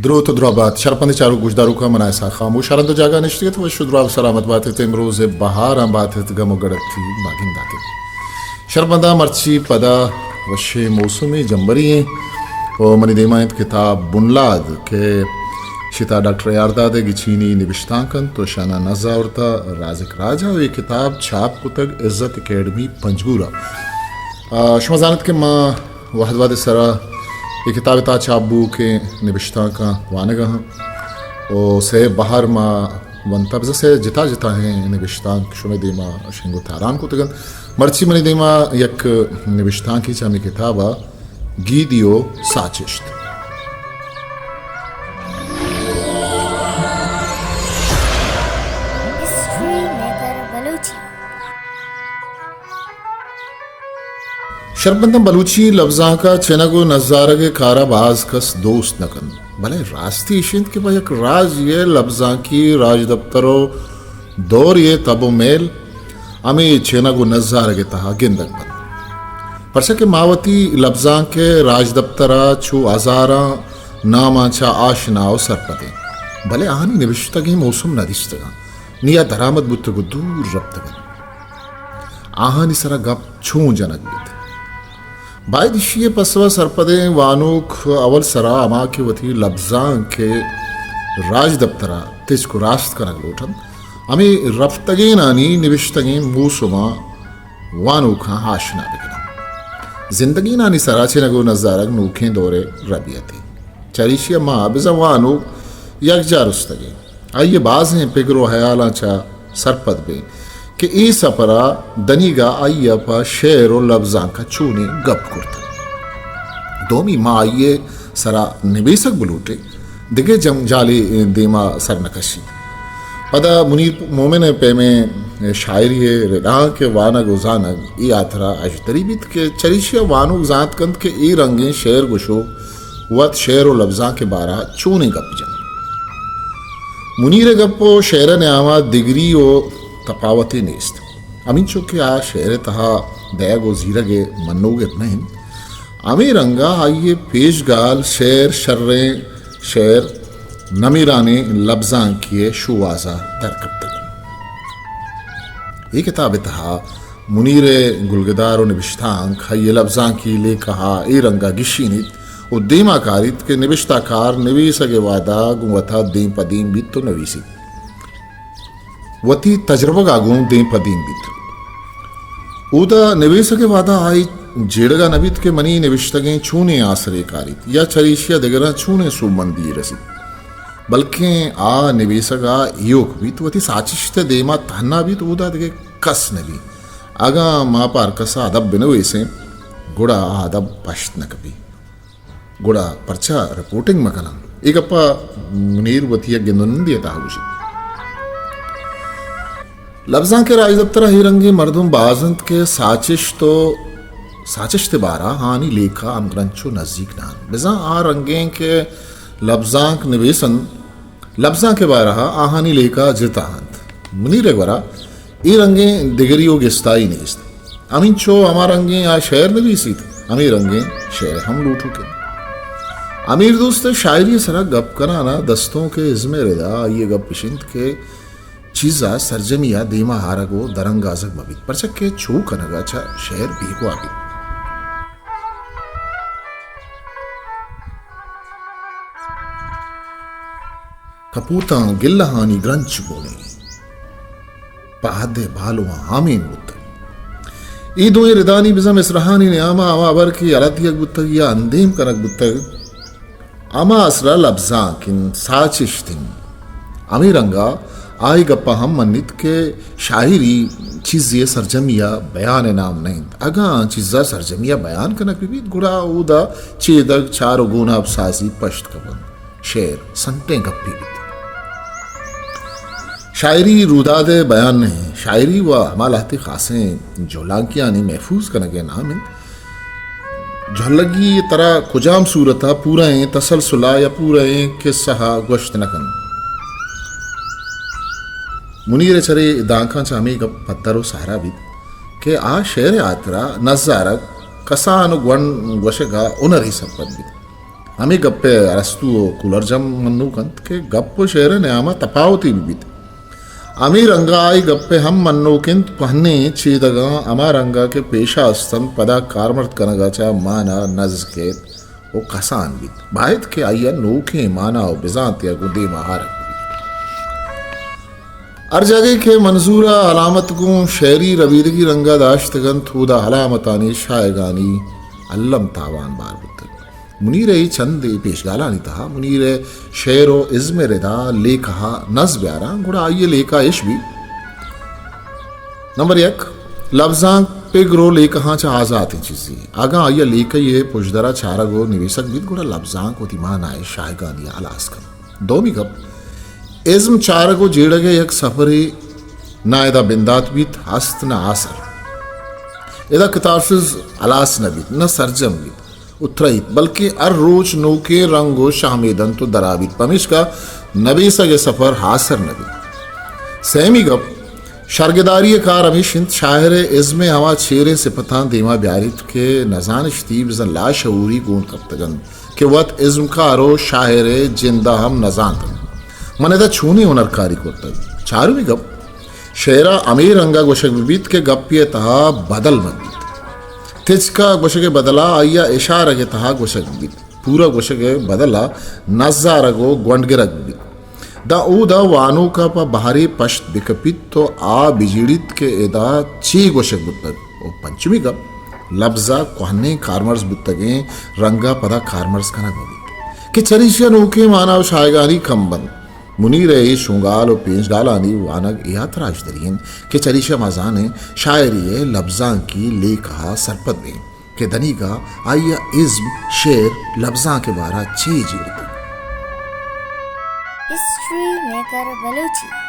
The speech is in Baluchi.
دروت ءُ دراہ بات، شرپندیں چاروک گوشداروکاں، من ءَ اسحاق خاموش ءَ رند ءُ جاگہ نشتگ ات، وش ءُ دراہ ءُ سلامت بات ات۔ امروز ءِ بہاراں بات ات، گم ءُ گڑتی ما گندات ات۔ شرپنداں مرچی پدا وشیں موسمے، جمبری ایں ءُ منی دیما انت کتاب بنلاد کہ شتا ڈاکٹر اے آر داد ءِ گچینی نبشتانک انت ءُ شانا نز آورتہ رازق راج ءَ۔ اے کتاب چھاپ کتگ عزت اکیڈمی پنجگور ءَ۔ آ، شما زانت کہ ما وہد وہد ءِ سرا اے کتاب ءِ تہا چاپ بوؤکیں نبشتانکاں وانگ ءَ آں ءُ سئے بہر ما ونتہ، بزاں سئے جتا جتائیں نبشتانک شمئے دیما شنگ ءُ تالان کتگ انت۔ مرچی منی دیما یک نبشتانکے چہ ہمے کتاب ءَ، گیدی ءُ ساچشت۔ History maker Balochi. شرپنداں، بلوچی لبزانک ءَ چنگ ءُ نزارگ ءِ کار ءَ باز کس دوست نہ کنت، بلے راستی ایش انت کہ پہ یک راجے ءِ لبزانکی راجدپتر ءُ دورے ءِ تب ءُ میل ہمے چنگ ءُ نزارگ ءِ تہا گندگ بنت، پرچا کہ ما وتی لبزانک ءِ راجدپتر ءَ چو ہزاراں ناماں چہ آشنا ءُ سرپد ایں، بلے آہانی نبشتگیں موسم نہ دیستگ انت، نی آ درآمد بوتگ ءُ دور رپتگ انت۔ آہانی سرا گپ چون جنگ بیت؟ باید ایشی ءِ پسو ءَ سرپدیں وانوک اول سرا ہما کہ وتی لبزانک ءِ راجدپتر ءَ تچک ءُ راست کنگ لوٹ انت، ہمے رپتگینانی نبشتگیں موسماں وانوکاں آشنا بہ کناں۔ زندگینانی سرا چنگ ءُ نزارگ نوکیں دورے ربیتے۔ چریشی ءَ ما بزاں وانوک یکجاہ رستگیں۔ آئی ءِ بازیں پگر ءُ ہیالاں چہ سرپد بیں کہ اے سپر ءَ دنیگا آئی ءَ پہ شعر ءُ لبزانک ءَ چونیں گپ کرتگ۔ دومی، ما آئی ءِ سرا نبیسگ بلوٹیں، دگہ جنجالے دیما سر نہ کشیت۔ پدا منیر مومن ءِ پیمیں شاعری ءِ ردانک ءِ وانگ ءُ زانگ اے ہاترا اژدری بیت کہ چریشی ءَ وانوک زانت کنت کہ اے رنگیں شعر گوشوک وت شعر ءُ لبزانک ءِ بارہ ءَ چونیں گپ جنت۔ منیر ءِ گپ ءُ شعر ءِ نیام ءَ دگری ءُ تپاوتے نیست۔ ہمینچو کہ آ شعر ءِ تہا دئیگ ءُ زیرگ ءِ منوگر نہ انت، ہمے رنگ ءَ آئی ءِ پیشگال شعر شریں شعر نمیرانیں لبزانکی ءِ شوہاز ءَ در کپتگ انت۔ اے کتاب ءِ تہا منیر ءِ گلگدار ءُ نبشتانک آئی ءِ لبزانکی لیکہ ءَ اے رنگ ءَ گیشینیت ءُ دیما کاریت کہ نبشتہ کار نویسگ ءِ وہد ءَ گوں وت ءَ دیم پہ دیم بیت ءُ نویسیت۔ وتی تجربگ ءَ گوں دیم پہ دیم بیت۔ اودا نویسگ ءِ وہد ءَ آئی جیڑگ ءَ نہ بیت کہ منی نبشتگیں چونیں آسرے کاریت یا چریشی ءَ دگراں چونیں سوبمندی رسیت، بلکیں آ نبیسگ ءَ ایوک بیت، وتی ساچشت ءِ دیم ءَ تہنا بیت، اودا دگہ کس نہ بیت۔ اگاں ما پہ ہرکس ءَ ادب بنویسیں، گڑا آ ادب پشت نہ کپیت۔ گڑا پرچا رپورٹنگ مہ کناں؟ اے گپ ءَ منیر وتی یک گند ءُ نندے ءِ تہا گوشیت۔ لبزانک ءِ راجدپتر ءَ اے رنگیں مردم باز انت کہ ساچشت ءُ ساچشت ءِ بارہ ءَ آہانی لیکہ ہمگرنچ ءُ نزیک نہ انت۔ بزاں آ رنگیں کہ لبزانک نبیس انت، لبزانک ءِ بارہ ءَ آہانی لیکہ جتا انت۔ منیر ءِ گورا اے رنگیں دگری ءُ گستائی نیست۔ ہمینچو ہما رنگیں آ شعر نبیسیت، ہمے رنگیں شعر ہم لوٹوک انت۔ امیر دوست ءِ شاعری ءِ سرا گپ کنان ءَ دستونک ءِ ازم ءِ ردا آئی ءِ گپ اش انت کہ چیز ءَ سرجمی ءَ دیما آرگ ءُ درانگازگ مہ بیت، پرچا کہ چو کنگ ءَ چہ شعر بیگواہ بیت۔ کپوتاں گلہانی گرنچ گونیں، پہ حد ءِ بالواں آمین بوتگ۔ اے دوئیں ردانی بزاں مصرعانی نیام ءَ ہما ہبر کہ یلہ دیگ بوتگ یا اندیم کنگ بوتگ، ہما آسرا لبزانک انت، ساچشت انت۔ ہمے رنگ ءَ آ اے گپ ءَ ہم منیت کہ شاعری چیزے ءِ سرجمی ءَ بیان ءِ نام نہ انت۔ اگاں چیز ءَ سرجمی ءَ بیان کنگ بہ بیت، گڑا اودا چیدگ، چار ءُ گوناپ سازی پشت کپنت۔ شعر سنٹیں گپے بیت۔ شاعری روداد ءِ بیان نہ انت۔ شاعری وَ ہما لہتے خاصیں جہلانکیانی محفوظ کنگ ءِ نام انت۔ جہلگی ترا کجام صورت ءَ پورئیں تسلسل ءَ یا پورئیں قصہ ءَ گوشت نہ کنت۔ منیر ءِ چرے دانکاں چہ ہمے گپ پدر ءُ سہرا بیت کہ آ شعر ءِ ہاترا نزارگ، کسان ءُ گون گوشگ ءَ ہنرے سرپد بیت۔ ہمے گپ ء ارسطو ء کولرج ہم منوک انت کہ گپ ء شعر ء نیام ء تپاوتے بہ بیت۔ ہمے رنگ ء آئی گپ ء ہم منوک انت، کوہنیں چیدگاں ہما رنگ ء کہ پیش ء است انت، پدا کارمرز کنگ ء چہ مانا نز کیت و کسان بیت۔ باید کہ آئی ء نوکیں مانا و بزانتے ء گوں دیم ء آرگ بہ بیت۔ ہر جاگہے کہ منظور ء علامت گوں شعری ربیدگی رنگ ء داشتگ انت، اودا علامتانی شاہگانی الم تاوان بار بوتگ۔ منیر ء چندے پیشگالانی تہا منیر ء شعر و ازم ء ردا لیکہ ء نز بیاراں، گڑا آئی ء لیکہ اش بیت۔ نمبر یک، لبزانک پگر و لیکہاں چہ آزاتیں چیزے۔ اگاں آئی ء لیکہ ء پژدر ء چارگ و نویسگ بیت، گڑا لبزانک وتی مانا ء شاہگانی ء ہلاس کنت۔ دومی گپ، ازم چارگ و جیڑگ ء یک سفرے نہ ادا بندات بیت، ہست نہ آسر۔ ادا کتارسز ہلاس نہ بیت، نہ سرجم بیت و ترئیت، بلکیں ہر روچ نوکیں رنگ و شہمے دنت و درا بیت، پمیشکا نبیسگ ء سفر ہاسر نہ بیت۔ سیمی گپ، شرگداری ء کار ہمیش انت، شاعر ء ازم ء ہما چیریں سپتاں دیما بیاریت کہ نزانشتی بزاں لاشعوری گون کپتگ انت کہ وت ازمکار و شاعر ء جند ء ہم نزانت انت۔ من ادا چونیں ہنرکاری کرتگ؟ چارمی گپ، شعر ء ہمے رنگ ء گوشگ بہ بیت کہ گپے ء تہا بدل مہ بیت۔ تچک ء گوشگ ء بدل ء آئی ء اشارگ ء تہا گوشگ بہ بیت۔ پورا گوشگ ء بدل ء نزارگ و گونڈ گرگ بہ بیت۔ داں اودا وانوک ء پہ بہرے پشت بہ کپیت و آ بہ جیڑیت کہ ادا چے گوشگ بوتگ۔ و پنچمی گپ، لبز ء کوہنیں کارمرز بوتگیں رنگ ء پدا کارمرز کنگ بہ بیت کہ چریشی ء نوکیں مانا و شاہگانی کم بنت۔ منیر ء اے شونگال و پینشگالانی وانگ اے ہاترا اش دری انت کہ چریشی ء ما زانیں شاعری ء لبزانکی لیکہ ء سرپد بیں کہ دنیگا آئی ء ازم، شعر، لبزانک ء بارہ چے جیڑتگ۔ History maker Balochi.